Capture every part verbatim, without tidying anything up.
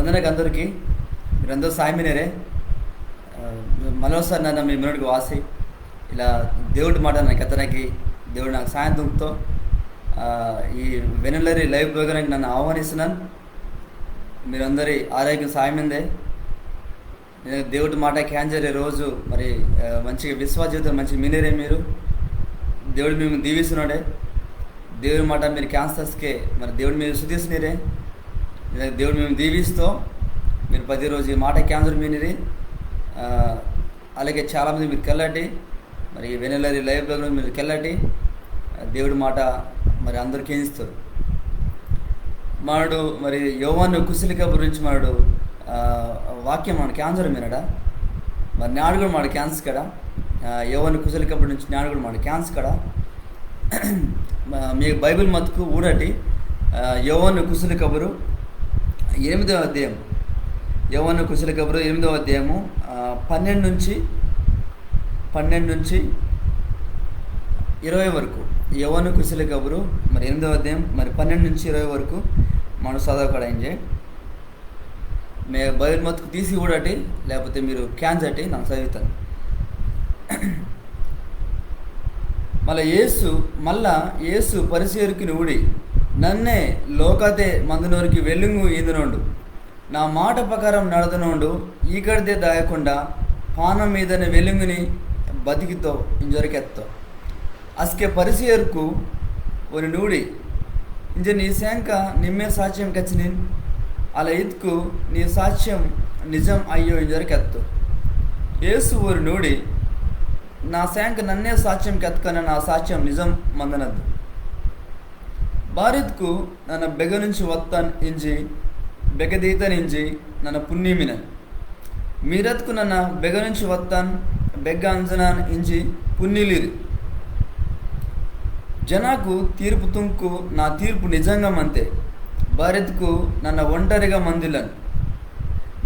అందరికి అందరికి మీరందరూ సాయమినేరే. ఆ, మరోసారి నన్న మీ మున్నటికి వాసి ఇలా దేవుడి మాట నాకు ఎత్తడానికి దేవుడు నాకు సాయం తుంగుతో. ఆ, ఈ వెనులరి లైవ్ ప్రోగ్రామ్కి నన్ను ఆహ్వానిస్తున్నాను. మీరందరి ఆరోగ్యం సాయమిందే. నేను దేవుడి మాట కేంజరే రోజు మరి, ఆ, మంచిగా విశ్వాస జీవితం మంచిగా మినేరే మీరు. దేవుడు మేము దీవిస్తున్నాడే. దేవుడి మాట మీరు కేంజస్కే మరి దేవుడు మీరు శుద్ధిస్తున్నీరే. దేవుడు మేము దీవిస్తూ మీరు ప్రతిరోజు ఈ మాట కేంజర్ మినిరి. ఆ, అలాగే చాలామంది మీరు కెళ్ళటి మరి వెనులరి లైవ్ ప్రోగ్రామ్ మీరు కెళ్ళటి. ఆ, దేవుడి మాట మరి అందరు కేంజిస్తారు. మాడు మరి యోవాను కుశలి కబురు నుంచి మాడు, ఆ, వాక్యం మాడు కేంజర్ మినడా. మరి నాడు కూడా మాడు కేంజకడ. ఆ, యోవాను కుశలి కబురు నుంచి నాడు కూడా మాడు కేంజకడ. మా-, మీ బైబిల్ మతుకు ఊడటి, ఆ, యోవాను కుశలి కబురు ఎనిమిదో అధ్యాయం. యోవాను కుశలి కబురు ఎనిమిదో అధ్యాయము, ఆ, పన్నెండు నుంచి, పన్నెండు నుంచి ఇరవై వరకు. యోవాను కుశలి కబురు మరి ఎనిమిదో అధ్యాయం మరి పన్నెండు నుంచి ఇరవై వరకు మనం చదవకడ ఇంజే. మీ బైబిల్ మతుకు తీసి ఊడటి, లేకపోతే మీరు కేంజటి నన్న చదువుతాను. మళ్ళా యేసు, మళ్ళా యేసు పరిసేర్కిని ఊడి, నన్నే లోకతే మందనోరికి వెలుంగు ఈదనోండు. నా మాట ప్రకారం నడదనోండు ఈకడిదే దాయకుండా పానం మీదని వెలుంగుని బతికితో ఇంజొరి కెత్తో. అస్కె పరిసేర్కు ఓని నూడి, ఇంజె నీ సేంక నిమ్మే సాక్ష్యం కెచ్చినిన్, అలా ఇత్కు నీ సాక్ష్యం నిజం అయ్యో ఇంజొరి కెత్తో. యేసు ఓరి నూడి, నా సేంక నన్నే సాక్ష్యం కెత్కన నా సాక్ష్యం నిజం మందనద్దు. బారిత్కు నన్న బెగ నుంచి వత్తాన్ ఇంజి, బెగ దీతన్ ఇంజి, నన్న పున్ని మినన్. మీరత్కు నన్న బెగ నుంచి వత్తాన్, బెగ్గ అంజనాన్ ఇంజి పున్నిలిరి. జనాకు తీర్పు తుంకు నా తీర్పు నిజంగా మంతే. బారిత్కు నన్న ఒంటరిగా మందిలన్.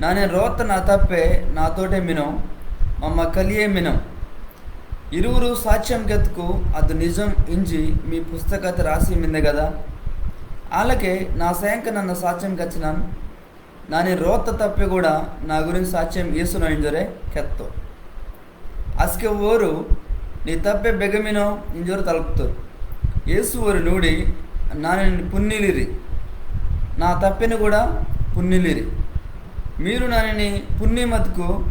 నానే రోత్త నా తప్పే నాతోటే మినో, మమ్మ కలియే మినో. ఇరువురు సాక్ష్యం కెత్కు అదు నిజం ఇంజి మీ పుస్తకత రాసి మిందే కదా. ఆలకే నా సేంక నన్న సాక్ష్యం కెచ్చినాన్. నాని రోత్త తప్పే కూడా నా గురించి సాక్ష్యం యేసునో ఇంజొరే కెత్తో. అస్కె ఓరు నీ తప్పే బెగ మినో ఇంజొరు తలుపుతోరు. యేసు ఓరి నూడి, నానిని పున్నిలిరి, నా తప్పెను కూడా పున్నిలిరి. మీరు నానిని పున్ని మతుకు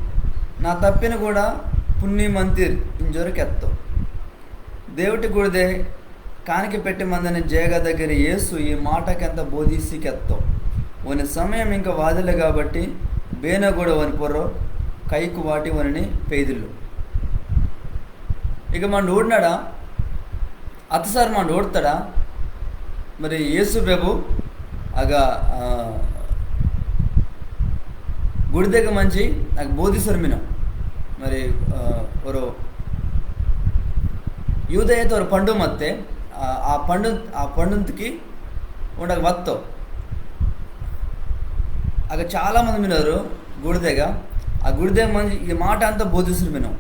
నా తప్పెను కూడా పున్ని మంతిర్ ఇంజొరు కెత్తో. దేవుటి గుడిదే కానికి పెట్టి మందని జేగ దగ్గర యేసు ఈ మాటకెంత బోధిసి కెత్తో. ఓని సమయం ఇంకా వాదిలే కాబట్టి బేన కూడా ఓని పొర్రో కైకు వాటి ఓనిని పేదిల్లు. ఇక మన ఊడినాడా? అత్తసారి మన ఊడతాడా? మరి యేసు ప్రభు అగ, ఆ, గుడిదెగ మంచి నాకు బోధిసోర్ మినో. మరి, ఆ, ఒరో యూదయతే ఒరో పండు మత్తే, ఆ, ఆ పండు, ఆ పండుంతికి ఉండగ వత్తో. అగ చాలా మంది మినోరు గుడిదెగ. ఆ గుడిదెగ మంచి ఈ మాట అంతా బోధిసోర్ మినో.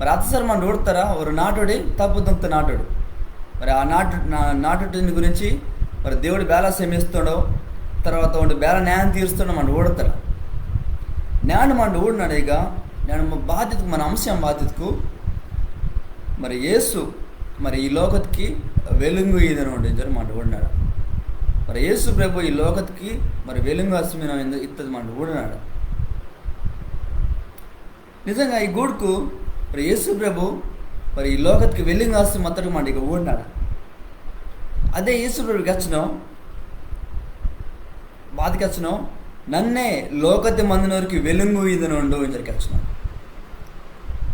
మరి అత్తసారి మన ఊడతాడా? ఒరో నాటోడి తప్పు తుంగ్త నాటోడు. మరి ఆ నాటు, నా-, నాటుటిని గురించి మరి దేవుడు బేలా క్షమిస్తుండో, తర్వాత ఉండి బేలా న్యాయం తీరుస్తుండో మన ఊడతాడు. న్యాయం మన ఊడినాడు. ఇక నేను బాధ్యతకు, మన అంశం బాధ్యతకు మరి యేసు మరి ఈ లోకత్కి వెలుంగు ఈదనోండు ఇంజొరు మన ఊడినాడు. మరి యేసు ప్రభు ఈ లోకత్కి మరి వెలుంగు అస్మిన ఇత్తది మన ఊడినాడు. నిజంగా ఈ గూడుకు మరి యేసు ప్రభు మరి ఈ లోకత్కి వెలుంగు ఆసి మత్తడు మాట ఇక ఊడినాడు. అదే యేసు ప్రభు కెచ్చినో, బాత కెచ్చినో, నన్నే లోకతి మందనోరికి వెలుంగు ఈదనోండు ఇంజొరు కెచ్చినో.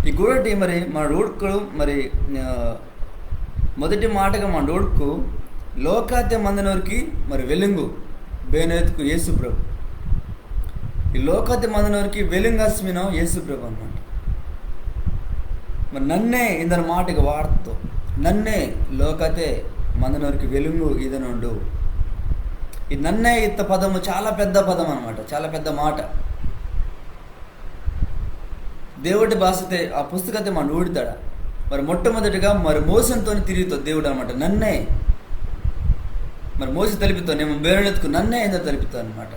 ఈ గూడటి మరి మన ఊడుకు మరి, ఆ, మొదటి మాటగా మన ఊడుకు లోకతి మందనోరికి మరి వెలుంగు బేనెత్కు యేసు ప్రభు. ఈ లోకతి మందనోరికి వెలుంగు ఆసి మినో యేసు ప్రభు అనమాట. మరి నన్నే ఇందన మాటగా వాడుతో, నన్నే లోకతే మందనోరికి వెలుంగు ఈదనోండు. ఈ నన్నే ఇత్త పదము చాలా పెద్ద పదం అనమాట, చాలా పెద్ద మాట. దేవుడి భాషతే ఆ పుస్తకతే మన ఊడితాడా? మరి మొట్టమొదటిగా మరి మోసంతో తిరిగితో దేవుడు అనమాట, నన్నే. మరి మోసి తలిపితో, నేను బేనెత్కు నన్నే ఇంద తలిపితో అనమాట.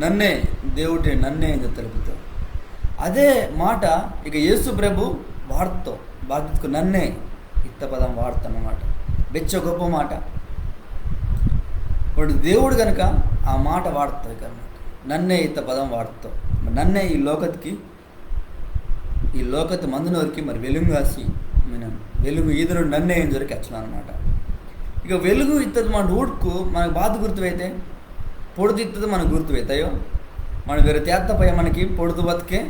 నన్నే, దేవుడే నన్నే ఇంజి తెలుపుతో. అదే మాట ఇక యేసు ప్రభు వాడ్తో, బాతత్కు నన్నే ఇత్త పదం వాడ్తో అన్నమాట. బెచ్చో గొప్ప మాట. ఓండు దేవుడు గనుక ఆ మాట వాడ్తో ఇక అన్నమాట. నన్నే ఇత్త పదం వాడ్తో. నన్నే ఈ లోకత్కి, ఈ లోకత్ మందనోర్కి మరి వెలుంగు ఆసి, మీనన్ వెలుంగు ఈదనోండు నన్నే ఇంజోరె కెచ్చనో అన్నమాట. ఇక వెలుంగు ఇత్తది మనడు ఊడ్కు మనకు బాత గుర్తు వెయితే, పొడుదు ఇత్తది మనకు గుర్తు వెయితే. అయ్యో, మనడు వేరే తేత్త పయ్య మనకి పొడుదు బతుకే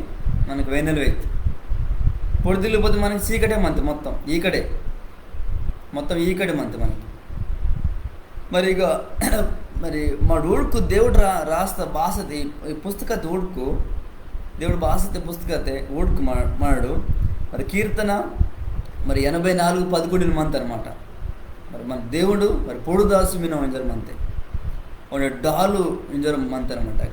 మనకు వెన్నెల వెయితే. పొడుదు ఇల్లిపోతే మనకి సీకటే మంతె, మొత్తం ఈకడే, మొత్తం ఈకడే మంతె మనకి. మరి ఇక మరి మనడు ఊడ్కు దేవుడు రా-, రాస్త బాసతి ఈ పుస్తకతె ఊడ్కు, దేవుడు బాసతి పుస్తకతె ఊడ్కు మా-, మనడు మరి కీర్తన మరి ఎనభై నాలుగు పదకొండుని మంతె అన్నమాట. మరి మన దేవుడు మరి పొడుదాసి మినో ఇంజోరె మంతె, ఓండు డాలు ఇంజోరె మంతె అన్నమాట.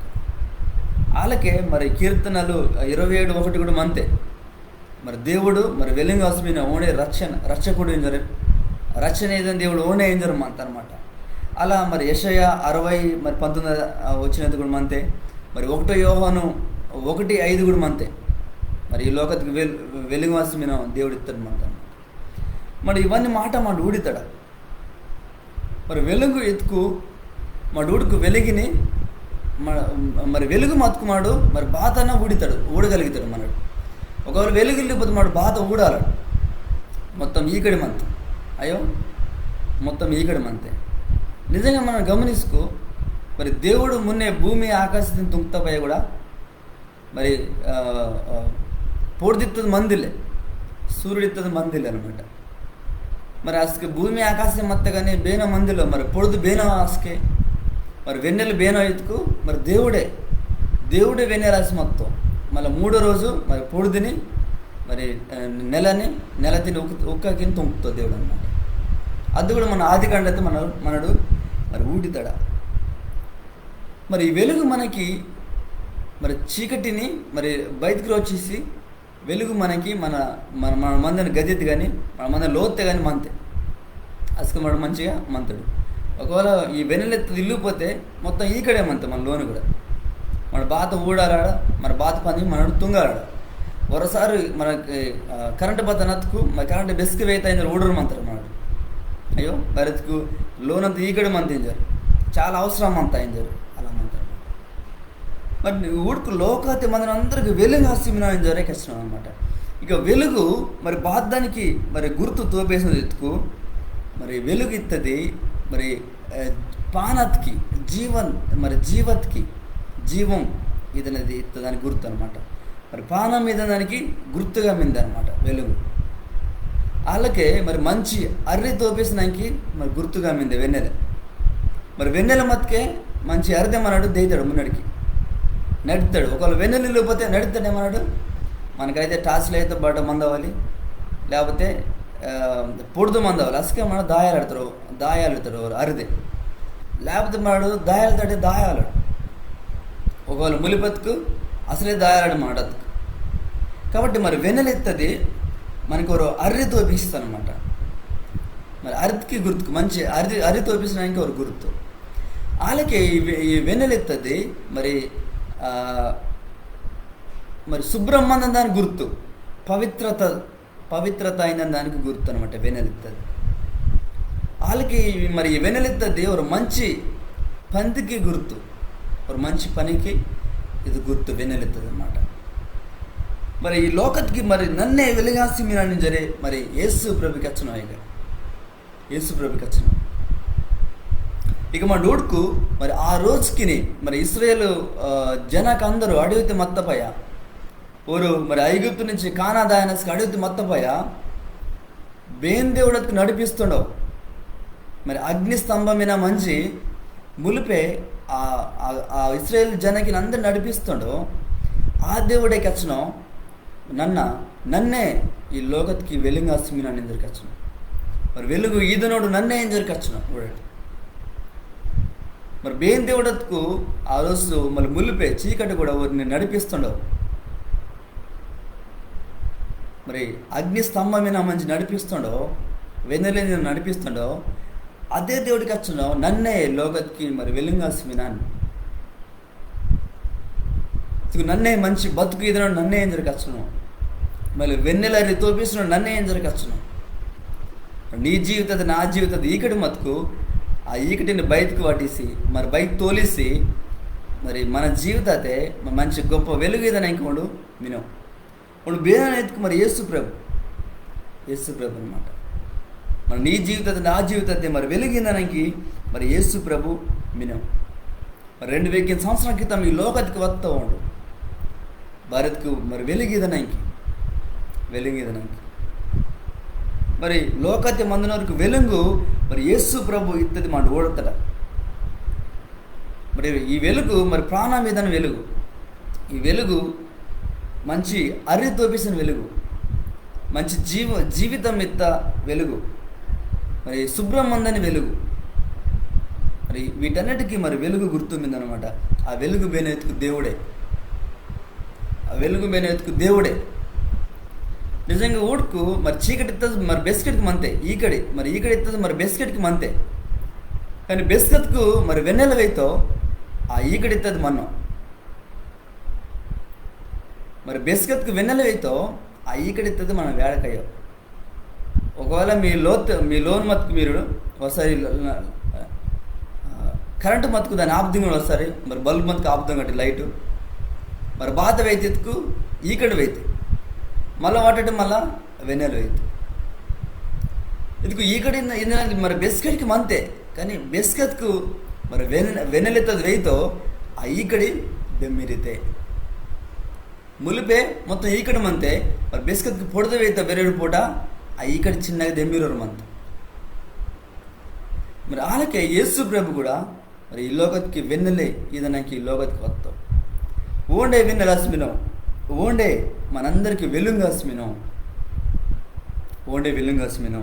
ఆలకే మరి కీర్తనలు ఇరవై ఏడు ఒకటి కూడా మంతె. మరి దేవుడు మరి వెలుంగు ఆసి మినో ఓండే రక్షణ, రక్షకుడు ఇంజోరె, రక్షణ ఈదని దేవుడు ఓండే ఇంజోరె మంతె అన్నమాట. అలా మరి యెషయా అరవై మరి పంతొమ్మిది, ఆ, వచనతె కూడా మంతె. మరి ఒకటో యోహాను ఒకటి ఐదు కూడా మంతె. మరి ఈ లోకత్కి వెల్-, వెలుంగు ఆసి మినో దేవుడు ఇత్తది మంతె అన్నమాట. మరి ఇవన్నీ మాట మనడు ఊడితాడా? మరి వెలుంగు ఇత్కు మనడు ఊడ్కు వెలుంగిని మ-, మరి వెలుంగు మత్కు మనడు మరి బాతన ఊడితాడు, ఊడగలుగుతాడు మనడు. ఒకవేళ వెలుంగు ఇల్లిపోతే మనడు బాత ఊడాలడు, మొత్తం ఈకడి మంతె. అయ్యో, మొత్తం ఈకడి మంతె. నిజంగా మనడు గమనిస్కు, మరి దేవుడు మున్నే భూమి ఆకాశతిని తుంగ్త పయ్య కూడా మరి, ఆ, ఆ, పొడుదిత్తది మందిల్లె, సూర్యుడిత్తది మందిల్లె అన్నమాట. మరి అస్కె భూమి ఆకాశం మత్త కానీ బేనో మందిల్లె, మరి పొడుదు బేనో అస్కె, మరి వెన్నెల బేనో ఇత్కు, మరి దేవుడే, దేవుడే వెన్నెల ఆసి మత్తో. మళ్ళీ మూడో రోజు మరి పొడుదిని, మరి, ఆ, నెలని, నెలతిని ఉక్క-, ఉక్కకిని తుంగ్తో దేవుడు అన్నమాట. అది కూడా మన ఆది కాండతె మన, మనడు మరి ఊడితాడా. మరి ఈ వెలుంగు మనకి, మరి చీకటిని మరి బయటికి రోచిసి, వెలుంగు మనకి మన, మన, మన మందని గదితె కానీ, మన మందని లోతె కానీ మంతె. అస్కె మనడు మంచిగా మంతాడు. ఒకవేళ ఈ వెన్నెలెత్తది ఇల్లిపోతే మొత్తం ఈకడే మంతె మన లోను కూడా. మనడు బాత ఊడాలాడ, మరి బాత పని మనడు తుంగాలాడ. ఒరొసారి మనకి, ఆ, కరెంటు బతన అత్కు, మరి కరెంటు బెస్కె వెయితా ఇంజోరె ఊడోరు మంతాడు మనడు. అయ్యో, బరెత్కు లోనంత ఈకడి మంతె ఇంజోరె, చాలా అవసరం మంత ఇంజోరె, అలా మంతాడు. మరి ఊడ్కు లోకతె మందనోరందరికి వెలుంగు ఆసి మినో ఇంజోరె కెచ్చనో అన్నమాట. ఇక వెలుంగు మరి బాతదానికి మరి గుర్తు తోపేసినది ఇత్కు, మరి వెలుంగు ఇత్తది మరి, ఆ, పానత్కి, జీవన్, మరి జీవత్కి, జీవం ఈదనది ఇత్తదానికి గుర్తు అన్నమాట. మరి పానం ఈదనదానికి గుర్తుగా మిందె అన్నమాట వెలుంగు. ఆలకే మరి మంచి అర్రి తోపేసినానికి మరి గుర్తుగా మిందె వెన్నెల. మరి వెన్నెల మత్కే మంచి అర్రిదె మనడు దేయితాడు మున్నడికి, నడితాడు. ఒకవేళ వెన్నెల ఇల్లిపోతే నడితాడే మనడు. మనకైతే టార్చ్లు అయితే బట్ట మందవాలి, లేకపోతే, ఆ, పొడుదు మందవాలి. అస్కె మనడు దాయాలు ఆడతాడు, దాయాలు ఆడతాడు అర్రిదె. లేకపోతే మనడు దాయాలు తాడే దాయాలు. ఒకవేళ ములిపత్కు అసలే దాయాలాడు మాడత్కు. కాబట్టి మరి వెన్నెల ఇత్తది మనకు ఒరో అర్రి తోపిస్తా అన్నమాట. మరి అర్రితికి గుర్తుకు మంచి అర్రి, అర్రి తోపిస్తానికి ఒరో గుర్తు. ఆలకే ఈ వె-, ఈ వెన్నెల ఇత్తది మరి, ఆ, మరి శుభ్రం మందని దానికి గుర్తు, పవిత్రత, పవిత్రత అయిన దానికి గుర్తు అన్నమాట వెన్నెల ఇత్తది. ఆలకే ఈ మరి ఈ వెన్నెల ఇత్తది ఒరో మంచి పనికి గుర్తు, ఒరో మంచి పనికి ఇది గుర్తు వెన్నెల ఇత్తది అన్నమాట. మరి ఈ లోకత్కి మరి నన్నే వెలుంగు ఆసి మినాన్ ఇంజోరె మరి యేసు ప్రభు కెచ్చనో ఇక. యేసు ప్రభు కెచ్చనో. ఇక మనడు ఊడ్కు మరి ఆ రోజుకిని మరి ఇస్రాయేలు, ఆ, జనాకు అందరూ అడవితె మత్తపయ్య, ఓరు మరి ఐగుప్తు నుంచి కానా దాయనస్కి అడవితె మత్తపయ్య, బేన్ దేవుడత్కు నడిపిస్తుండో. మరి అగ్ని స్తంభమైన మంచి ములిపే ఆ, ఆ, ఆ ఇస్రాయేల్ జనకిని అందరు నడిపిస్తుండో. ఆ దేవుడే కెచ్చనో, నన్న, నన్నే ఈ లోకత్కి వెలుంగు ఆసి మినాన్ ఇంజోరె కెచ్చనో. మరి వెలుంగు ఈదనోండు నన్నే ఇంజోరె కెచ్చనో. ఊడాటి. మరి బేన్ దేవుడత్కు ఆ రోజు మళ్ళీ ములిపే చీకటి కూడా ఓరిని నడిపిస్తుండో. మరి అగ్ని స్తంభమైన మంచి నడిపిస్తుండో, వెన్నెలని నడిపిస్తుండో, అదే దేవుడు కెచ్చనో, నన్నే లోకత్కి మరి వెలుంగు ఆసి మినాన్. నన్నే మంచి బతుకు ఇదనో నన్నే ఏం జరగచ్చును. మళ్ళీ వెన్నెల అరి తోపిస్తున్న నన్నే ఏం జరగచ్చును. నీ జీవితది నా జీవితది ఈకటి మతుకు, ఆ ఈకటిని బయటకు పట్టిసి, మరి బయట తోలిసి, మరి మన జీవితతే మ-, మంచి గొప్ప వెలుగు ఇదన ఇంకోడు మినో. ఇప్పుడు బేనైతుకు మరి యేసు ప్రభు, యేసు ప్రభు అనమాట. మరి నీ జీవితది నా జీవితతే మరి వెలుగు ఇదనకి మరి యేసు ప్రభు మినో. మరి రెండు వేల సంవత్సరం క్రితం ఈ లోకతికి వస్తా ఉండు. భారత్కు మరి వెలుగు ఇదనంకి, వెలుగు ఇదనంకి. మరి లోకతి మందునవరకు వెలుగు మరి యేసు ప్రభు ఇత్తది మాట ఓడతడ. మరి ఈ వెలుగు మరి ప్రాణం ఇదని వెలుగు. ఈ వెలుగు మంచి అర్రి తోపిసిన వెలుగు, మంచి జీవ జీవితం ఇత్త వెలుగు, మరి శుభ్రం మందని వెలుగు. మరి వీటన్నిటికీ మరి వెలుగు గుర్తు మిందనమాట. ఆ వెలుగు బేనెత్తుకు దేవుడే, ఆ వెలుగు బేనెత్తుకు దేవుడే. నిజంగా ఊడుకు మరి చీకటి ఇత్తది మరి బెస్కెట్కి మంతే ఈకడి, మరి ఈకడి ఇత్తది మరి బెస్కెట్కి మంతే. కానీ బెస్కెట్కు మరి వెన్నెల వేయితో ఆ ఈకడి ఇత్తది మన్నో. మరి బెస్కెట్కు వెన్నెల వేయితో ఆ ఈకడి ఇత్తది మన వేడకయ్యో. ఒకవేళ మీ లోత్ మీ లోన్ మతుకు మీరు ఒకసారి ల- ల- ఆ, కరెంటు మతుకు దాన్ని ఆపుతుంగండి ఒకసారి. మరి బల్బ్ మతుకు ఆపుతుంగండి లైట్. మరి బాత వేయితే ఎత్తుకు ఈకడి వేయితే మళ్ళీ వాటట్టు మళ్ళా వెన్నెల వేయితే. ఎత్తుకు ఈకడి ఇంద- ఇందనానికి మరి బెస్కెట్కి మంతే. కానీ బెస్కెట్కు మరి వెన్నె వెన్నెలెత్తది వేయితో ఆ ఈకడి బెమ్మిరితే. ములిపే మొత్తం ఈకడి మంతే. మరి బెస్కెట్కు పొడద వేయిత బెరేడు పూట ఆ ఈకడి చిన్నగా దెమ్మిరోరు మంత. మరి ఆలకే యేసు ప్రభు కూడా మరి ఈ లోకత్కి వెన్నెలే ఇదనాకి ఈ లోకత్కి వత్తో. ఓండే వెన్నెల ఆస్మినో, ఓండే మనందరికి వెలుంగు ఆస్మినో, ఓండే వెలుంగు ఆస్మినో.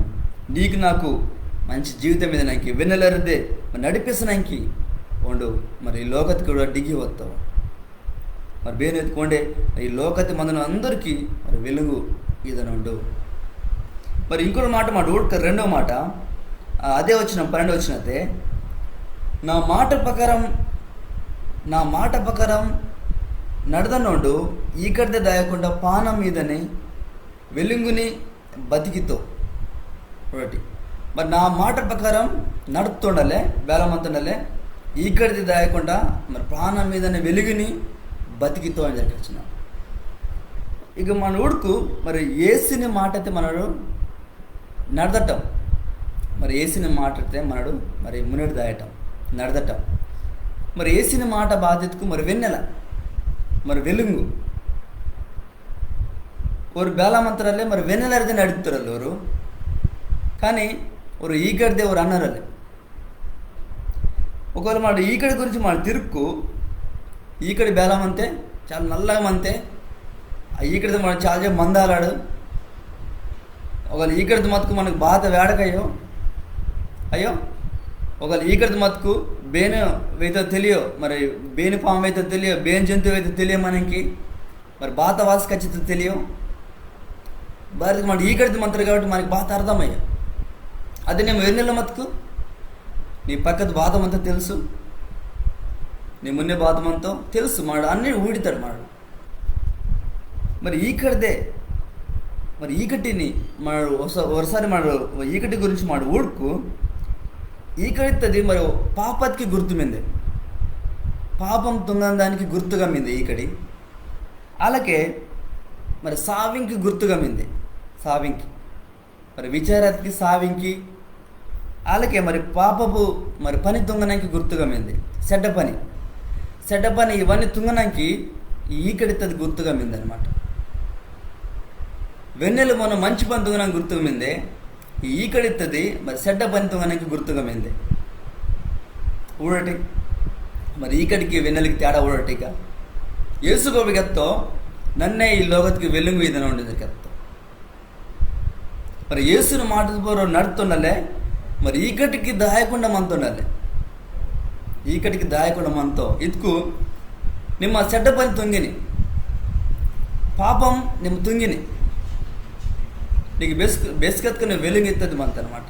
నీకు నాకు మంచి జీవితం ఇదనాకి వెన్నెల అరిదే మరి నడిపిస్తనాకి ఓండు మరి ఈ లోకత్కి కూడా డిగి వత్తో. మరి బేనెత్తుకు ఓండే ఈ లోకతి మందున అందరికీ మరి వెలుంగు ఇదనుండు. మరి ఇంకొక మాట మాట ఊడక రెండో మాట, ఆ, అదే వచనం పన్నెండో వచనతే, నా మాట ప్రకారం, నా మాట ప్రకారం నడదనోడు ఈకడితే దాయకుండా పానం మీదని వెలుంగుని బతికితో. ఒకటి. మరి నా మాట ప్రకారం నడుతుండాలే, బేలమంతుండాలే, ఈకడిది దాయకుండా మరి ప్రాణం మీదనే వెలుగుని బతికితో అని చెప్పి వచ్చిన. ఇక మన ఊడుకు మరి ఏసుని మాట అయితే మనడు నడదటం. మరి ఏసుని మాట అయితే మనడు మరి మున్నెడు దాయటం, నడదటం. మరి ఏసుని మాట బాధ్యతకు మరి వెన్నెల, మరి వెలుంగు. ఓరు బేలామంతరల్లే మరి వెన్నెలరిది నడుపుతారల్లే ఓరు. కానీ ఓరు ఈకడిదే ఓరు అన్నారల్లే. ఒకవేళ మన ఈకడి గురించి మన తిరుక్కు, ఈకడి బేలామంతే, చాలా నల్లగా మంతే. ఆ ఈకడితో మనం చాలా సేపు మందాలాడు. ఒకవేళ ఈకడితో మతుకు మనకు బాధ వేడకయ్యో, అయ్యో, ఒకవేళ ఈకడితో మతుకు బేను వేతో తెలియో, మరి బేను పాము వేతో తెలియో, బేను జంతువు వేతో తెలియ మనకి, మరి బాత వాసి ఖచ్చితంగా తెలియవు. బారికి మన ఈకడిది మంత్రం కాబట్టి మనకి బాత అర్థమయ్యా. అదే నేను వెన్నెల మతుకు నీ పక్కది బాత మంతా తెలుసు, నీ మున్నే బాత మంతో తెలుసు, మాడు అన్నీ ఊడితాడు మాడు. మరి ఈకడిదే, మరి ఈకటిని మాడు ఒకసా- ఒకసారి మాడు ఈకటి గురించి మాడు ఊడుకు ఈకడిత్తది మరి పాపత్కి గుర్తు మిందే, పాపం తుంగని దానికి గుర్తుగా మిందే ఈకడి. అలాగే మరి సావింకి గుర్తుగా మిందే, సావింకి మరి విచారత్కి సావింకి. అలాగే మరి పాపపు మరి పని తుంగనానికి గుర్తుగా మిందే, చెడ్డ పని, చెడ్డ పని ఇవన్నీ తుంగనానికి ఈ ఈకడిత్తది గుర్తుగా మిందనమాట. వెన్నెల మొన్న మంచి పని తుంగనానికి గుర్తుగా మిందే, ఈ ఈకడిత్తది మరి చెడ్డ పని తుంగనానికి గుర్తుగా మిందే. ఊడటి మరి ఈకడికి వెన్నెలకి తేడా ఊడటిక. యేసు గోపి కెత్తో, నన్నే ఈ లోకత్కి వెలుంగు ఇదన ఉండేది కెత్తో. మరి యేసుని మాట ద్వారా నడుతుండాలే, మరి ఈకటికి దాయకుండా మంతుండాలే. ఈకటికి దాయకుండా మంతో ఇతుకు నిమ్మ చెడ్డ పని తుంగిని, పాపం నిమ్మ తుంగిని, నీకు బెస్ బెస్కెత్తుకుని వెలుంగు ఇత్తది మంత అనమాట.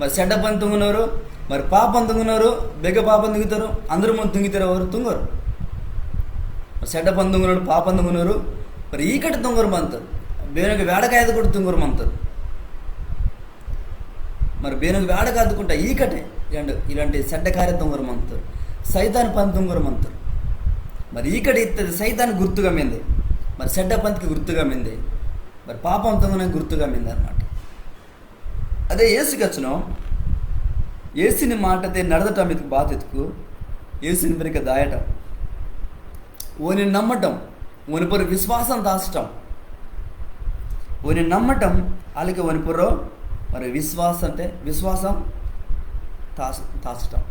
మరి చెడ్డ పని తుంగినోరు, మరి పాపం తుంగినోరు, బెగ్గ పాపం తుంగితారు, అందరూ ముందు తుంగితారు, ఎవరు తుంగరు. మరి సెడ్డ పని తుంగనోడు, పాపం తుంగనోరు, మరి ఈకటి తుంగోరు మంతోరు. బేనోకి వేడకాయది కూడా తుంగోరు మంతోరు. మరి బేనోకి వేడకాదుకుంటా ఈకటే, ఇలాంటి, ఇలాంటి సెడ్డ కార్య తుంగోరు మంతోరు. సైతాన్ పని తుంగోరు మంతోరు. మరి ఈకటి ఇత్తది సైతాన్ గుర్తుగా మిందే. మరి సెడ్డ పనికి గుర్తుగా మిందే. మరి పాపం తుంగనోని గుర్తుగా మిందే అన్నమాట. అదే యేసు కెచ్చనో, యేసుని మాటతే నడదటం ఇత్కు బాత ఇత్కు, యేసుని బెరికె దాయటం. ఓని నమ్మటం, ఓని పొర్రొ విశ్వాసం తాసటం. ఓని నమ్మటం, అలాకే ఓని పొర్రొ మరి విశ్వాసం అంటే విశ్వాసం తాస-, తాసటం.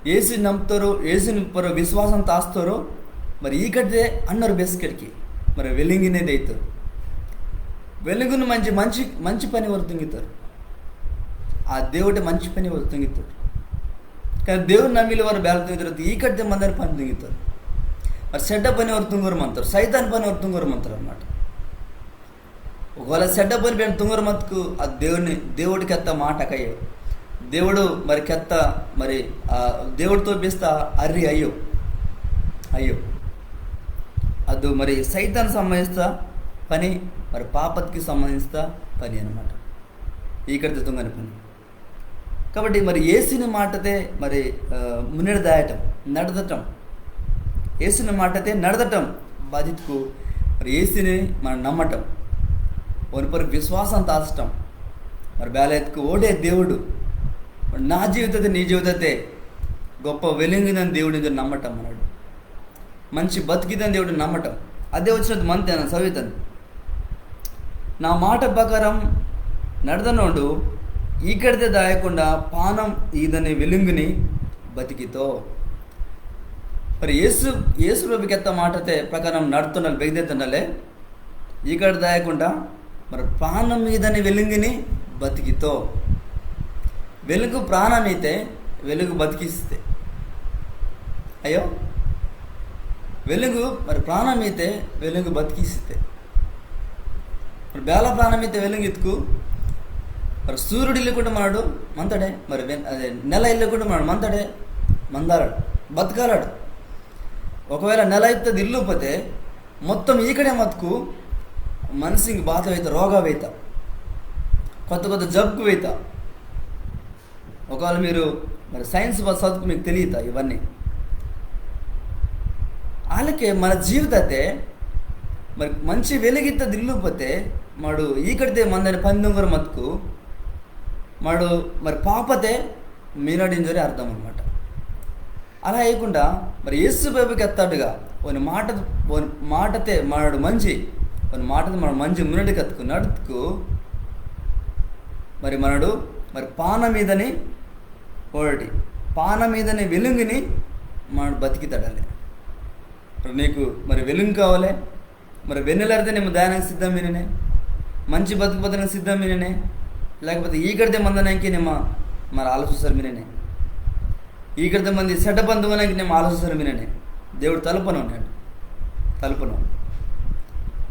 యేసుని నమ్ముతోరో, యేసుని పొర్రొ విశ్వాసం తాస్తోరో, మరి ఈకటిదే అన్నోరు బెస్కెట్కి, మరి వెలుంగినే దాయితోరు. వెలుంగుని మంజి మంచి, మంచి పని ఓరు తుంగితోరు. ఆ దేవుటే మంచి పని ఓరు తుంగితోరు. కానీ దేవుని నమ్మిల్లవారు బేల తుంగితోరు, ఈకటిదే మందని పని తుంగితోరు. మరి సెడ్డ పని ఓరు తుంగోరు మంతోరు, సైతాన్ పని ఓరు తుంగోరు మంతోరు అన్నమాట. ఒకవేళ సెడ్డ పని బేనో తుంగోరు మత్కు ఆ దేవుని, దేవుడు కెత్త మాట కయ్యో. దేవుడు మరి కెత్త మరి ఆ దేవుడితో బేస్త అర్రి అయ్యో. అయ్యో. అదు మరి సైతాన్ సంబంధిస్త పని, మరి పాపత్కి సంబంధిస్త పని అన్నమాట. ఈకటిదే తుంగని పని. కాబట్టి మరి యేసుని మాటతే మరి, ఆ, మున్నెడు దాయటం, నడదటం. యేసుని మాటతే నడదటం బాత ఇత్కు మరి యేసుని మనం నమ్మటం. ఓని పొర్రొ విశ్వాసం తాసటం. మరి బేల ఇత్కు ఓడే దేవుడు. మరి నా జీవితతే, నీ జీవితతే గొప్ప వెలుంగిదని దేవుడు ఇంజోరె నమ్మటం మనడు. మంచి బతికిదని దేవుడు నమ్మటం. అదే వచనతే మంతే నన్న సవితన్. నా మాట ప్రకారం నడదనోండు ఈకటిదే దాయకుండా పానం ఈదని వెలుంగిని బతికితో. మరి యేసు, యేసు ప్రభు కెత్త మాటతే ప్రకారం నడుతుండాలి, బెగిదెత్తుండాలి. ఈకటి దాయకుండా మరి పానం ఈదని వెలుంగిని బతికితో. వెలుంగు ప్రాణం ఈతే, వెలుంగు బతికిస్తే. అయ్యో, వెలుంగు మరి ప్రాణం ఈతే, వెలుంగు బతికిస్తే. మరి బేల ప్రాణం ఈతే వెలుంగు ఇత్కు, మరి సూర్యుడు ఇల్లకుంటే మనడు మంతడే, మరి వెన్-, అదే నెల ఇల్లకుంటే మనడు మంతడే, మందాలడు, బతకాలడు. ఒకవేళ నెల ఇత్తది ఇల్లుపోతే మొత్తం ఈకడే మత్కు మనిషికి బాధ వేత, రోగ వేత, కొత్త కొత్త జబ్బు వేత. ఒకవేళ మీరు మరి సైన్స్ బస్ చదువుకు మీకు తెలియతా ఇవన్నీ. అలాకే మన జీవితతే మరి మంచి వెలుంగిత్తది ఇల్లుపోతే మాడు ఈకటిదే మందని పని తుంగోరు మత్కు మాడు మరి పాపతే మీనాడింజోరె అర్థం అన్నమాట. అలా అయ్యకుండా మరి యేసు ప్రభు కెత్తాడుగా ఓని మాట, ఓని మాటతే మనడు మంజి, ఓని మాటతే మనడు మంజి మున్నెడు కత్తుకు నడుతుకు మరి మనడు మరి పానం ఈదని ఓడటి, పానం ఈదని వెలుంగిని మనడు బతికితాడాలి. మరి నీకు మరి వెలుంగు కావాలి, మరి వెన్నెలరితే నిమ్మ దాయనంకి సిద్ధం మిననే, మంచి బతుకు బతకనంకి సిద్ధం మిననే, లేకపోతే ఈకటిదే మందనంకి నిమ్మ మరి ఆలోచిస్తారు మిననే, ఈకటిదే మంది సెడ్డ పని తుంగనంకి నిమ్మ ఆలోచిస్తారు మిననే. దేవుడు తలుపను అన్నాడు, తలుపను.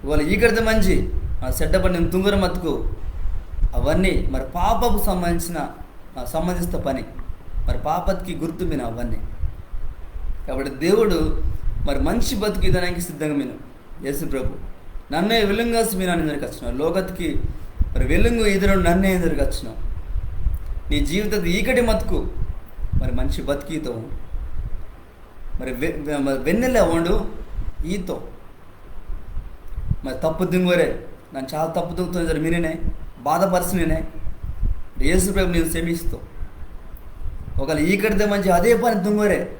ఇవాళ ఈకటిదే మంజి ఆ సెడ్డ పని తుంగోరు మత్కు అవన్నీ మరి పాపకు సంబంధించిన, ఆ, సంబంధిస్త పని, మరి పాపత్కి గుర్తు మిన అవన్నీ. కాబట్టి దేవుడు మరి మంచి బతుకు ఈదనంకి సిద్ధంగా మిను. యేసు ప్రభు నన్నే వెలుంగాసి మినాని ఇంజోరె కచ్చినో, లోకత్కి మరి వెలుంగు ఈదనోండు నన్నే ఇంజోరె కచ్చినో. నీ జీవితతే ఈకటి మత్కు మరి మంచి బతుకు ఈతో, మరి వె-, వె-, మరి వెన్నెల ఓండు ఈతో. మరి తప్పు తుంగోరే, నన్న చాలా తప్పు తుంగుతాను ఇంజోరె మిననే, బాధపరిచిననే, యేసు ప్రభు నిన్ను క్షమిస్తో. ఒకవేళ ఈకటిదే మంజి అదే పని తుంగోరే,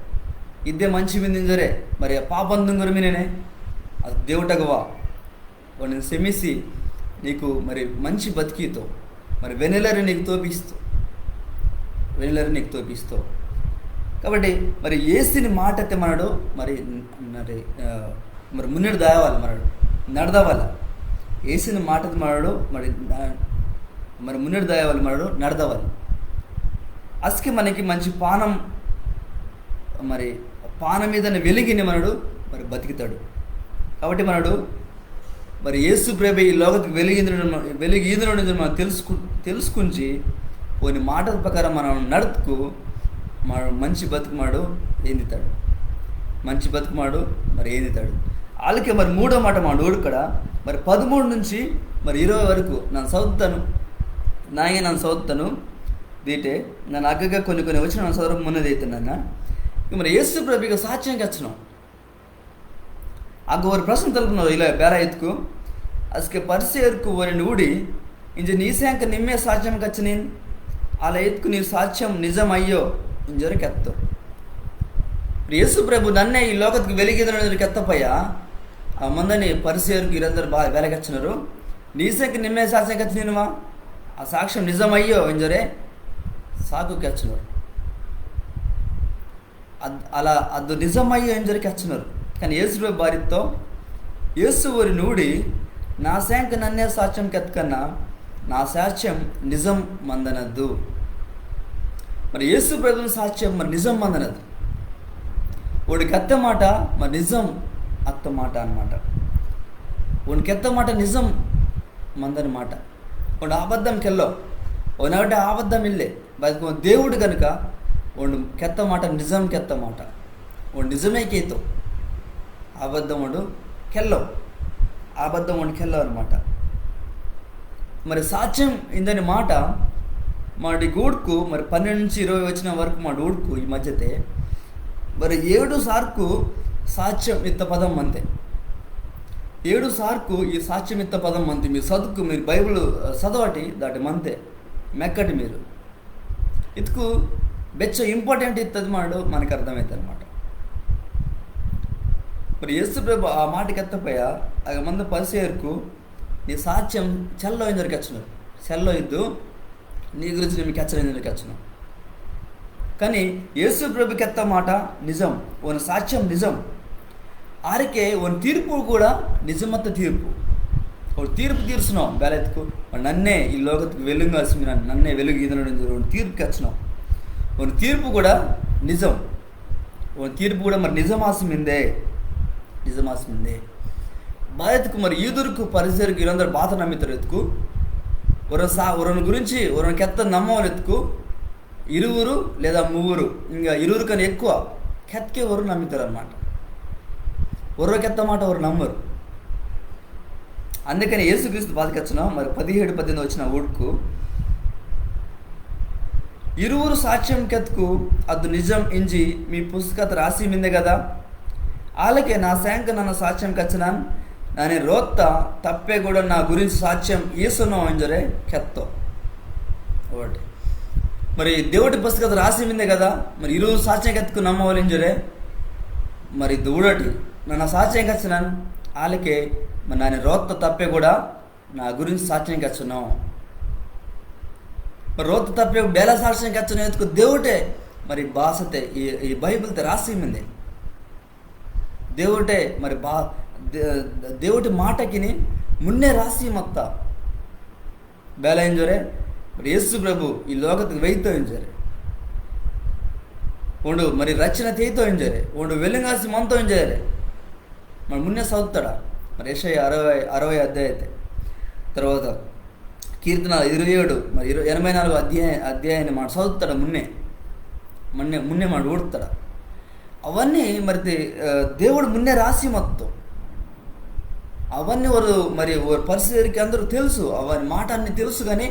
ఇదే మంచి మింది ఇంజోరె మరి పాపం తుంగోరు మిననే, అది దేవుటగ్గ వా, ఓండు నిన్ను క్షమిసి నీకు మరి మంచి బతుకు ఈతో, మరి వెన్నెలరి నీకు తోపిస్తో, వెన్నెలరి నీకు తోపిస్తో. కాబట్టి మరి యేసుని మాటతే మనడు మరి, మరి, ఆ, మరి మున్నెడు దాయవాలి మనడు, నడదవాలి. యేసుని మాటతే మనడు మరి, ఆ, మరి మున్నెడు దాయవాలి మనడు, నడదవాలి. అస్కే మనకి మంచి పానం, మరి పానం ఈదని వెలుంగిని మనడు మరి బతికితాడు. కాబట్టి మనడు మరి యేసు ప్రభు ఈ లోకత్కి వెలుంగు ఈదనోండు, వెలుంగు ఈదనోండు ఇంజి మనం తెలుసుకు-, తెలుసుకుంచి ఓని మాట ప్రకారం మనం నడుతుకు మనడు మంచి బతుకు మనడు ఏందితాడు. మంచి బతుకు మాడు మరి ఏందితాడు. వాళ్ళకే మరి మూడో మాట మాడు ఊడుకడ మరి పదమూడు నుంచి మరి ఇరవై వరకు నన్ను చదువుతాను. నాయన నన్ను చదువుతాను. దీటే నన్ను అగ్గగా కొన్ని కొన్ని వచ్చిన నన్ను చదవడం మున్నది అవుతున్నాను. ఇక మరి యేసు ప్రభుకి సాక్ష్యం కెచ్చను. అగ్గ ఒరు ప్రశ్న తలుపునోరు ఇలా బేల ఇత్కు, అస్కె పరిసేర్కు ఒరిని ఊడి, ఇంజె నీ సేంక నిమ్మే సాక్ష్యం కెచ్చనిన్, అలా ఇత్కు నీ సాక్ష్యం నిజమయ్యో ఇంజోరె కెత్తో. యేసు ప్రభు నన్నే ఈ లోకత్కు వెలిగిదనని కెత్తపయ్య, ఆ మందని పరిసేర్కు ఇరందరు బా బేల కెచ్చనోరు, నీ సేంక నిమ్మే సాక్ష్యం కెచ్చనిన్వా, ఆ సాక్ష్యం నిజమయ్యో ఇంజోరె సాకు కెచ్చనోరు. అద్-, అలా అద్దు నిజమయ్యో ఇంజోరె కెచ్చనోరు. కానీ యేసు ప్రభు బారిత్తో, యేసు ఒరిని ఊడి, నా సేంక నన్నే సాక్ష్యం కెత్కన్నా, నా సాక్ష్యం నిజం మందనద్దు. మరి యేసు ప్రభుని సాక్ష్యం మరి నిజం మందనద్దు. ఓండు కెత్త మాట మరి నిజం అత్త మాట అన్నమాట. ఓండు కెత్త మాట నిజం మందని మాట. ఓండు అబద్ధం కెల్లో, ఓనగడ్డ అబద్ధం ఇల్లే. బతుకు దేవుడు కనుక ఓండు కెత్త మాట నిజం కెత్త మాట. ఓండు నిజమే కేతో. అబద్ధం ఓండు కెల్లో, అబద్ధం ఓండు కెల్లో అన్నమాట. మరి సాక్ష్యం ఇందని మాట మాడి ఊడ్కు మరి పన్నెండు నుంచి ఇరవై వచ్చిన వరకు మాడి ఊడ్కు ఈ మధ్యతే మరి ఏడు సార్కు సాక్ష్యం ఇత్త పదం మంతే. ఏడు సార్కు ఈ సాక్ష్యం ఇత్త పదం మంతే. మీరు చదువుకు, మీరు బైబిల్, ఆ, చదవటి దాటి మంతే. మెక్కటి మీరు ఇత్కు బెచ్చ ఇంపార్టెంట్ ఇత్తది మాడు మనకు అర్థమైతే అనమాట. మరి యేసు ప్రభు ఆ మాట కెత్తపయ్య, అగ మంద పరిసేర్కు నీ సాక్ష్యం చెల్లో ఇంజోరె కెచ్చను. చెల్లో ఇద్దు నీ గురించి నేను కెచ్చను ఇంజోరె కెచ్చను. కానీ యేసు ప్రభు కెత్త మాట నిజం, ఓని సాక్ష్యం నిజం. ఆరికే ఓని తీర్పు కూడా నిజమత్త తీర్పు. ఓండు తీర్పు తీర్చునో బేల ఇత్కు, ఓండు నన్నే ఈ లోకత్కు వెలుంగు ఆసి మినాన్, నన్నే వెలుంగు ఈదనోడు ఇంజోరె ఓండు తీర్పు కెచ్చనో. ఓని తీర్పు కూడా నిజం. ఓని తీర్పు కూడా మరి నిజమాసి మిందే, నిజమాసి మిందే. బారిత్కు మరి యూదుర్కు పరిసేర్కు ఇరందరు బాత నమ్మితోరు ఇత్కు, ఒరొ సా-, ఒరొని గురించి ఒరొని కెత్త నమ్మోరు ఇత్కు, ఇరువురు లేదా మువ్వురు, ఇంకా ఇరువురు కన్నా ఎక్కువ కెత్కే ఓరు నమ్మితోరు అనమాట. ఒరొ కెత్త మాట ఓరు నమ్మోరు. అందుకని యేసుక్రీస్తు బాత కెచ్చను, మరి పదిహేడు పద్దెనిమిది వచ్చిన ఊడ్కు, ఇరువురు సాక్ష్యం కెత్కు అద్దు నిజం ఇంజి మీ పుస్తకత రాసి మిందే కదా. ఆలకే నా సేంక నన్న సాక్ష్యం కెచ్చనాన్, నాని రోత్త తప్పే కూడా నా గురించి సాక్ష్యం ఈసనో ఇంజోరె కెత్తో. ఒకటి. మరి దేవుడి పుస్తకత రాసి మిందే కదా, మరి ఇరువురు సాక్ష్యం కెత్కు నమ్మవాలి ఇంజోరె. మరి ఊడటి నన్న సాక్ష్యం కెచ్చనాన్, ఆలకే మరి నాని రోత్త తప్పే కూడా నా గురించి సాక్ష్యం కెచ్చను. మరి రోత్త తప్పే బేల సాక్ష్యం కెచ్చను ఇత్కు దేవుడే మరి బాసతే ఈ, ఈ బైబిల్తే రాసి మిందే. దేవుడే మరి బా-, దే-, దేవుడి మాటకిని మున్నే రాసి మత్త. బేల ఇంజోరె, మరి యేసు ప్రభు ఈ లోకత్కు వెయితో ఇంజోరె. ఓండు మరి రక్షణ తేయితో ఇంజోరె. ఓండు వెలుంగు ఆసి మంతో ఇంజోరె. మరి మున్నే చదువుతాడా? మరి యెషయా అరవై, అరవై అధ్యాయతే. తర్వాత కీర్తన ఇరవై ఏడు, మరి ఇరవై, ఎనభై నాలుగు అధ్యాయ-, అధ్యాయాన్ని మాట చదువుతాడా మున్నే? మున్నే, మున్నే మాట ఊడుతాడా? అవన్నీ మరి దే-, ఆ, దేవుడు మున్నే రాసి మత్తో. అవన్నీ ఓరు మరి ఓరు పరిసేర్కు అందరు తెలుసు, అవన్నీ మాట అన్ని తెలుసు, కానీ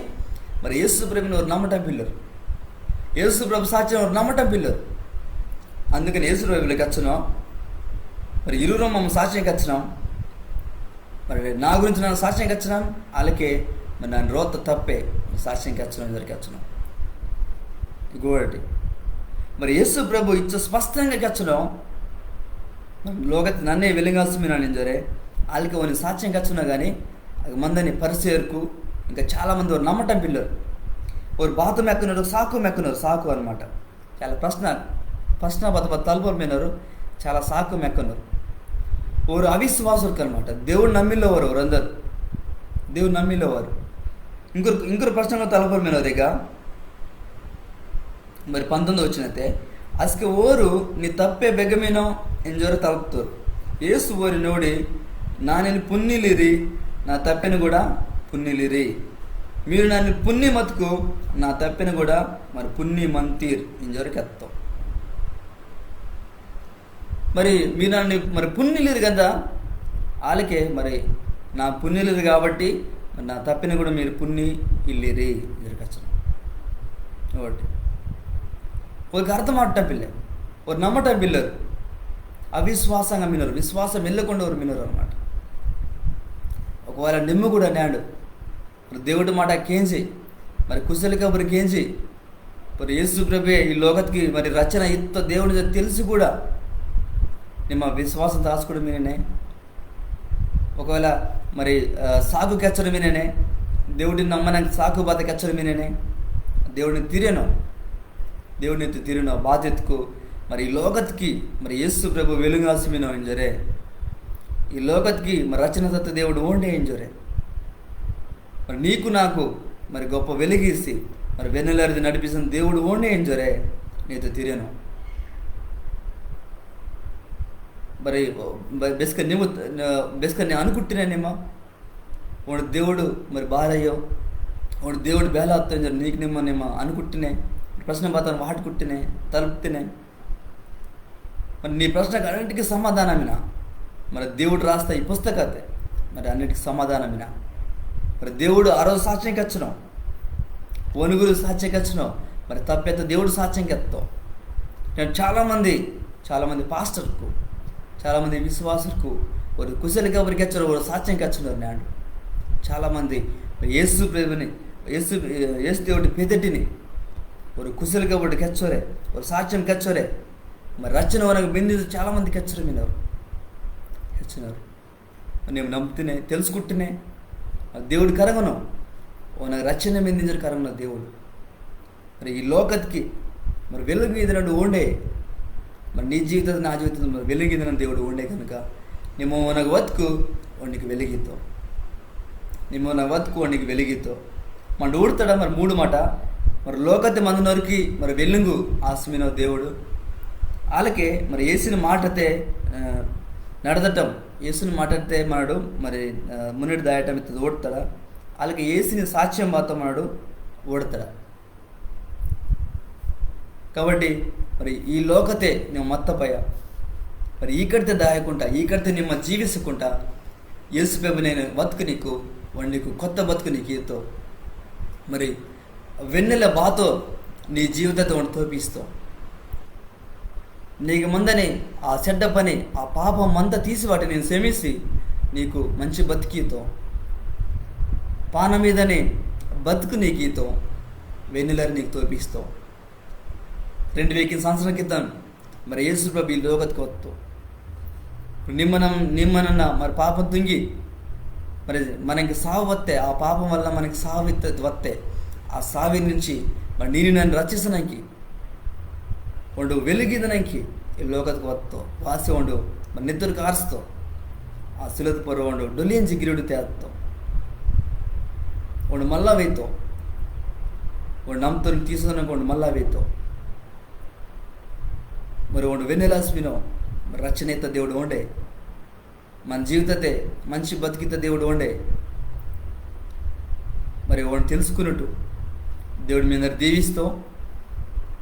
మరి యేసు ప్రభుని ఓరు నమ్మటం పిల్లోరు. యేసు ప్రభు సాక్ష్యం ఓరు నమ్మటం పిల్లోరు. అందుకని యేసు ప్రభు ఇలా కెచ్చను, మరి ఇరువురు మమ్మ సాక్ష్యం కెచ్చను. మరి నా గురించి నన్న సాక్ష్యం కెచ్చనాన్, ఆలకే మరి నాని రోత్త తప్పే సాక్ష్యం కెచ్చను ఇంజోరె కెచ్చను. ఇంకొకటి, మరి యేసు ప్రభు ఇచ్చ స్పష్టంగా కెచ్చను, లోకత్కు నన్నే వెలుంగు ఆసి మినాన్ ఇంజోరె. ఆలకే ఓని సాక్ష్యం కెచ్చను, కానీ అగ మందని పరిసేర్కు ఇంకా చాలా మంది ఓరు నమ్మటం పిల్లోరు. ఓరు బాత మెక్కనోరు, సాకు మెక్కనోరు, సాకు అన్నమాట. చాలా ప్రశ్న, ప్రశ్న బత బత తలపోరు మినోరు, చాలా సాకు మెక్కనోరు. ఓరు అవిశ్వాసుర్కు అన్నమాట. దేవుడు నమ్మిల్లోవారు ఓరందరు. దేవుడు నమ్మిల్లోవారు. ఇంకొరు, ఇంకొరు ప్రశ్న తలపోరు మినోరు ఇక. మరి పంతొమ్మిది వచనతే, అస్కె ఓరు నీ తప్పే బెగ మినో ఇంజోరె తలప్తోరు. యేసు ఓరిని ఊడి, నానిని పున్నిలిరి, నా తప్పెని కూడా పున్నిలిరి. మీరు నానిని పున్ని మత్కు, నా తప్పెని కూడా మరి పున్ని మంతీర్ ఇంజోరె కెత్తో. మరి మీరు నన్ను మరి పున్నిల్లిరు కదా, వాళ్ళకే మరి నా పున్నిల్లిరు కాబట్టి మరి నా తప్పిని కూడా మీరు పున్ని ఇల్లిరి. ఇద్దరు కష్టం ఒకటి. ఒక అర్థం ఆడటం పిల్ల, ఒక నమ్మటం పిల్లరు, అవిశ్వాసంగా మినరు, విశ్వాసం వెళ్ళకుండా వారు మినరు అనమాట. ఒకవేళ నిమ్మ కూడా నేడు మరి దేవుడి మాట కేంజి, మరి కుశల కబురు కేంజి, మరి యేసు ప్రభే ఈ లోకత్కి మరి రచన ఇత్త దేవుడి తెలిసి కూడా నిమ్మ విశ్వాసం దాచుకోవడం మీనేనే. ఒకవేళ మరి, ఆ, సాకు కెచ్చడం మీనేనే, దేవుడిని నమ్మడానికి సాకు బాధ కెచ్చడం మీనేనే, దేవుడిని తీరేను, దేవుడిని ఎత్తు తీరేను బాధ్యతకు మరి ఈ లోకత్కి మరి యేసు ప్రభు వెలుగాసి మీనో ఇంజరే, ఈ లోకత్కి మరి రచన తత్త దేవుడు ఓండే ఇంజరే. మరి నీకు నాకు మరి గొప్ప వెలిగిసి మరి వెన్నెలరిది నడిపిస్తున్న దేవుడు ఓండే ఇంజరే నీతో తిరిగాను. మరి బె-, బెస్క నిమ్మ, బెస్క నేను అనుకుంటున్నానేమో, ఓడు దేవుడు మరి బాలయ్యో, ఓడు దేవుడు బేల అత్తో ఇంజరే నీకు నిమ్మ నిమ్మ అనుకుంటున్నాయి. ప్రశ్న బాధను వాటుకుంటున్నాయి, తలుపుతున్నాయి. మరి నీ ప్రశ్నకు అన్నిటికీ సమాధానమినా. మరి దేవుడు రాస్తా ఈ పుస్తకతే మరి అన్నిటికీ సమాధానమినా. మరి దేవుడు ఆ రోజు సాక్ష్యం కెచ్చను, ఓనుగురు సాక్ష్యం కెచ్చను, మరి తప్పెత్త దేవుడు సాక్ష్యం కెత్తో. నేను చాలామంది, చాలామంది పాస్టర్కు, చాలామంది విశ్వాసులకు, వారు కుశల కబురు కెచ్చరు, వారు సాక్ష్యం కెచ్చరు నేడు. చాలామంది యేసు ప్రభుని, యేసు, యేసు దేవుడి పెదటిని వారు కుశల కబురు కెచ్చోరే, వారు సాక్ష్యం కెచ్చోరే. మరి రచన వనకు బెంది చాలామంది కెచ్చరు మీనరు, కెచ్చినారు. నేను నమ్ముతూనే, తెలుసుకుంటూనే, ఆ దేవుడు కరంగను, ఓనకు రచన బెందింజరు కరంగన దేవుడు. మరి ఈ లోకత్కి మరి వెలుగు ఈదనడు ఓండే. మరి నీ జీవితం, నా జీవితం మరి వెలుగు ఈదన దేవుడు ఓండే కనుక నిమ్మ ఓనకు వత్కు ఓనికి వెలిగితో. నిమ్మ ఓనకు వత్కు ఓనికి వెలిగితో. మన ఊడతాడ మరి మూడు మాట. మరి లోకతే మందునోరికి మరి వెలుగు ఆస్మినో దేవుడు. అలాగే మరి యేసుని మాటతే, ఆ, నడదటం, యేసుని మాటతే మనడు మరి, ఆ, మున్నెడు దాయటం ఇత్తది ఊడతాడ. అలాగే యేసుని సాక్ష్యం బాత మనడు ఊడతాడ. కాబట్టి మరి ఈ లోకతే నిమ్మ మత్తపయ, మరి ఈకడితే దాయకుంటా, ఈకడితే నిమ్మ జీవించకుంటా, యేసు ప్రభు నేను బతుకు నీకు, వాడు నీకు కొత్త బతుకు నీకు ఈతో. మరి వెన్నెల బాతో నీ జీవితతే వాడు తోపిస్తో. నీకు మందని ఆ చెడ్డ పని, ఆ పాపం అంతా తీసి వాటి నేను క్షమిసి నీకు మంచి బతికితో, పాన మీదని బతుకు నీకు ఈతో, వెన్నెలరి నీకు తోపిస్తో. రెండు వేల సంవత్సరం క్రితం మరి యేసు ప్రభు ఈ లోకత్కు వత్తో. నిమ్మనం నిమ్మనన్న మరి పాపం తుంగి మరి మనకి సావు వత్తే, ఆ పాపం వల్ల మనకి సావు ఇత్త-, వత్తే, ఆ సావి నుంచి మరి నేను నన్ను రక్షించడానికి, వాడు వెలుగిదనంకి ఈ లోకత్కు వత్తో, వాసి వాడు మరి నెత్తురు కార్స్తో, ఆ సిలువత పొర్రో వాడు డొలియంజి గిరుడు తేత్తో, వాడు మళ్ళా వేతో, వాడు నమ్ముతుని తీసుకున్నాక వాడు మళ్ళా వేతో. మరి వాడు వెన్నెలాసి వినో, మరి రచన ఇత్త దేవుడు ఓండే. మన జీవితతే మంచి బతికిత దేవుడు ఓండే. మరి వాడిని తెలుసుకున్నట్టు దేవుడు మీ అందరు దీవిస్తూ,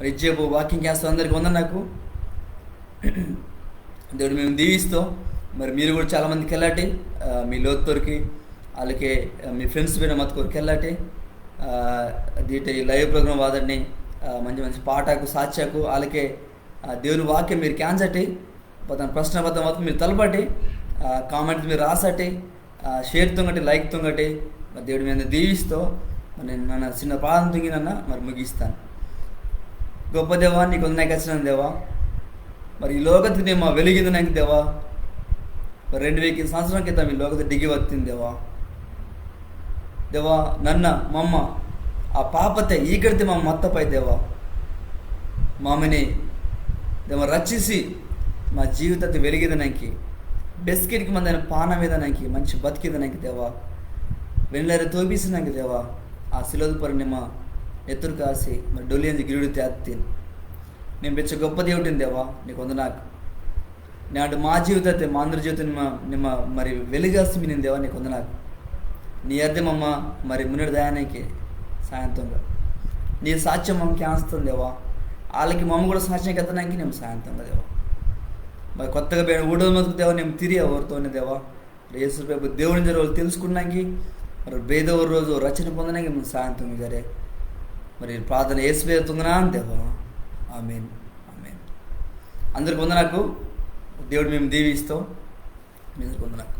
మరి ఇచ్చేపు వాక్యం కేంజస్తో అందరికి వందనాకు. దేవుడు మేము దీవిస్తూ, మరి మీరు కూడా చాలామందికి వెళ్ళాటి, ఆ, మీ లోతురికి, అలాగే, ఆ, మీ friends పైన మతుకోరికి వెళ్ళాటి. ఆ, దీటి live program వాదడిని, ఆ, మంచి మంచి పాటకు, సాక్ష్యకు, అలాగే, ఆ, దేవుని వాక్యం మీరు కేంజటి. పదం ప్రశ్న పదం మొత్తం మీరు తలపటి, ఆ, comment మీరు రాసటి, ఆ, share తుంగటి, like తుంగటి. మరి దేవుడు మీ అందరు దీవిస్తూ, మరి నేను నన్న చిన్న ప్రార్థన తుంగి నన్న మరి ముగిస్తాను. గొప్ప దేవా, నీకు వందనాకు వచ్చినాను దేవా. మరి ఈ లోకత్కి నిమ్మ వెలిగిదనంకి దేవా, మరి రెండు వేల సంవత్సరం క్రితం ఈ లోకత డిగి వత్తిని దేవా. దేవా, నన్న మమ్మ ఆ పాపతే ఈకడితే మమ్మ మత్తపై దేవా. మామని దేవ రక్షిసి మా జీవితతే వెలిగిదనంకి, బెస్కెట్కి మందని పానం ఇదనంకి, మంచి బతికిదనంకి దేవా. వెన్నెలరి తోపిసినంకి దేవా. ఆ సిలువత పొర్రో నిమ్మ నెత్తురు కాసి మరి డొలియంజి గిరుడు తేత్తిని. నేను బెచ్చ గొప్ప దేవుడిని దేవా, నీకు వందనాకు. నేడు మా జీవితతే, మా అందరి జీవితం నిమ్మ, నిమ్మ మరి వెలుగాసి మినిని దేవా, నీకు వందనాకు. నీ అర్థం మమ్మ మరి మున్నెడు దాయనాకి సాయం తుంగ. నీ సాక్ష్యం మమ్మ కేంజస్తో దేవా. వాళ్ళకి మమ్మ కూడా సాక్ష్యం కెత్తనాకి నిమ్మ సాయం తుంగ దేవా. మరి కొత్తగా బేడ ఊడోరు మతుకు దేవా, నేను తిరిగి ఓరుతోనే దేవా. మరి యేసు ప్రభు దేవుని జర వాళ్ళు తెలుసుకున్నాకి, మరి బేదవ రోజు రచన పొందడానికి మేము సాయంత్రం జరే. మరి ప్రార్థన యేసు పేరు తుంగనా దేవా. ఆమెన్. ఆమెన్. అందరికి వందనాకు. దేవుడు మేము దీవిస్తాం. మీ అందరికి వందనాకు.